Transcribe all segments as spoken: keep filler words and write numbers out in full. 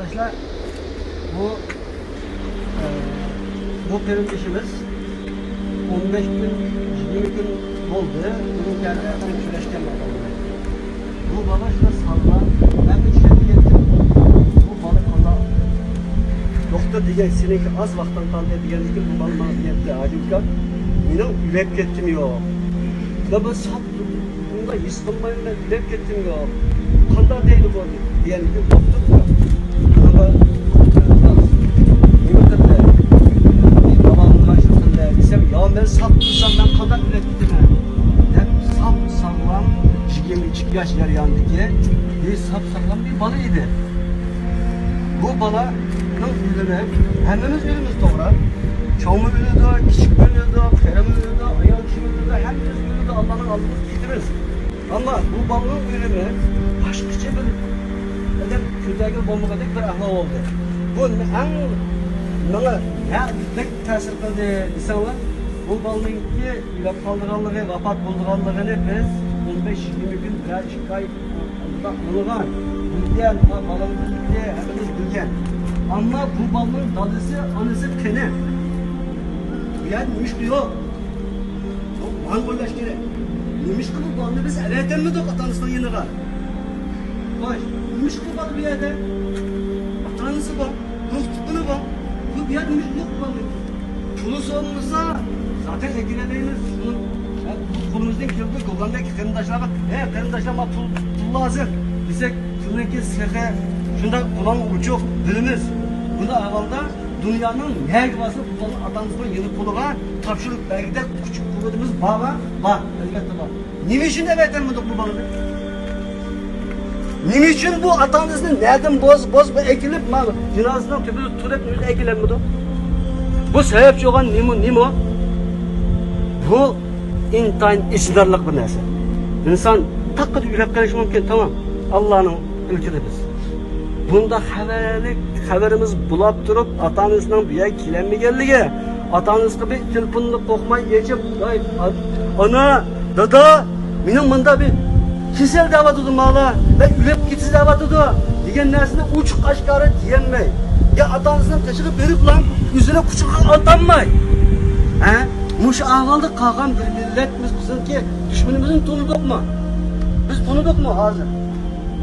قېرىنداشلار، بۇ، ئە، بۇ قېرىندىشىمىز ئون بەش كۈن، يىگىرمە كۈن بولدى. ئۇنىڭ كەينىدىن كۆرۈشكەن بولدۇم. بۇ بالا شۇنداق ساغلام، مەن بىر چۈشەنمەي كەتتىم. بۇ بالا قانداق؟ دوختۇر دېگەن، سېنىڭكى ئاز ۋاقتىڭ قالدى دېگەندىكىن، بۇ بالا ماڭا دېگەنتى، ھاجى ئۇكا، مېنىڭ ئۆلۈپ كەتكۈم يوق. مەن بۇ ساپ بۇندا ھېس قىلمايمەن، مەن ئۆلۈپ كەتكۈم يوق. قانداق دەيدۇ بۇ؟ دېگەندىكىن دوختۇر، بۇنىڭغا نېمە قىلدى؟ داۋالغا شۇ قىلدى دېسەم، يا مەن ساپ تۇرسام، مەن قانداق ئۆلۈپ كېتىمەن؟ دەپ ساپ ساغلام، يىگىرمە ئىككى ياش جەريانىدىكى بىر ساپ ساغلام بىر بالا ئىدى. بۇ بالانىڭ ئۆلۈمى، ھەممىمىز ئۆلىمىز، توغرا. چوڭمۇ ئۆلىدۇ، كىچىكمۇ ئۆلىدۇ، قېرىمۇ ئۆلىدۇ، ئايال كىشىمۇ ئۆلىدۇ، ھەممىمىز ئۆلىدۇ، ئاللانىڭ ئالدىغا كېتىمىز. ئەمما بۇ بالىنىڭ ئۆلۈمى باشقىچە بىر ئادەم كۆزلەرگە بولمىغۇدەك بىر ئەھۋال بولدى. بۇ ئەڭ ماڭا نە بەك تەسىر قىلدى دېسەڭلار، بۇ بالىنىڭكى ئۆلۈپ قالىدىغانلىقى، ۋاپات بولىدىغانلىقىنى بىز ئون بەش يىگىرمە كۈن، بىرەر ئىككى ئاي ئالدىدا ئاڭلىغان، بىلگەن، ۋە بالىنى بىلدى، ھەممىمىز بىلگەن. ئەمما بۇ بالىنىڭ دادىسى، ئانىسى قېنى؟ بۇ يەردە نېمىشقا يوق؟ بۇ ماڭا ئويلاش كېرەك. نېمىشقا بۇ بالىنى بىز ئەۋەتەلمىدۇق ئاتا-ئانىسىنىڭ يېنىغا؟ خوش، نېمىشقا بۇ بالا بۇ يەردە؟ ئاتا-ئانىسى بار، دوست-تۇغقىنى بار. بۇ بۇ يەردە نېمىشقا يوق بۇ بالىنىڭ؟ پۇلى سولمىسا، زاتەن ئەكېلەلەيمىز. شۇنىڭ، ھە، قولىمىزدىن كېلىدۇ، گوللاندىيەدىكى قېرىنداشلارغا، ھە، قېرىنداشلار، ماڭا پۇل، پۇل لازىم دېسەك، پۇلنىڭكى سېخى شۇنداق قولۇڭ ئوچۇق، بىلىمىز. بۇنداق ئەھۋالدا دۇنيانىڭ نەگە بارسا، بۇ بالىنى ئاتا-ئانىسىنىڭ يېنى قولىغا تاپشۇرۇپ بەرگۈدەك كۈچ-قۇۋۋىتىمىز بارمۇ؟ بار، ئەلۋەتتە بار. نېمە ئۈچۈن ئەۋەتەلمىدۇق بۇ بالىنى؟ نېمە ئۈچۈن بۇ ئاتا-ئانىسىنى نەدىن بوز-، بوز-، بۇ ئەكېلىپ، ما جىنازىسىنىڭ تۈپىدە تۇرۇپ ئۆزى ئەكېلەلمىدۇ؟ بۇ سەۋەبچى بولغان نېمە، نېمە؟ بۇ ئىنتايىن ئېچىنارلىق بىر نەرسە. ئىنسان تاققىدە ئۆلۈپ قېلىشى مۇمكىن، تامام. ئاللانىڭ ئىلكىدە بىز. بۇنداق خەۋەرلىك، خەۋىرىمىز بولاپ تۇرۇپ، ئاتا-ئانىسىنىڭ بۇ يەرگە كېلەلمىگەنلىكى، ئاتا-ئانىسىغا بىر تېلېفوننى قوقماي ئېچىپ، «ۋاي، ئا-، ئانا، دادا، مېنىڭ مۇندا بىر كېسەل دەۋاتىدۇ مالا، مەن ئۆلۈپ كېتىسىز دەۋاتىدۇ» دېگەن نەرسىنى ئوچۇق ئاشكارا دېيەلمەي، يا ئاتا-ئانىسىنىڭ قېشىغا بېرىپلا ئۆزىنى قۇچىقىغا ئالتالماي، ھە؟ مۇشۇ ئەھۋالدا قالغان بىر مىللەت بىز، بىزنىڭكى دۈشمىنىمىزنى تونۇدۇقمۇ؟ بىز تونۇدۇقمۇ ھازىر؟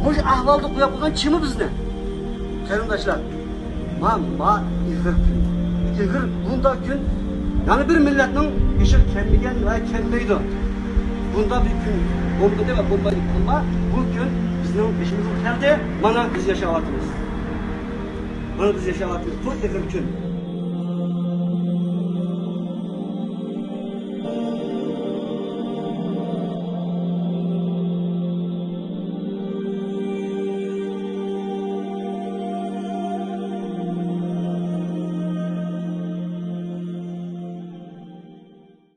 مۇشۇ ئەھۋالدا قويۇپ قويغان كىم بىزنى؟ قېرىنداشلار، ما، ما ئېغىر كۈن. ئېغىر، بۇنداق كۈن يەنە بىر مىللەتنىڭ بېشىغا كەلمىگەن ۋە كەلمەيدۇ. بۇنداق بىر كۈن بولمىدى ۋە بولمايدۇ. ئەمما بۇ كۈن بىزنىڭ بېشىمىزغا كەلدى. مانا بىز ياشاۋاتىمىز. مانا بىز ياشاۋاتىمىز. بۇ ئېغىر كۈن.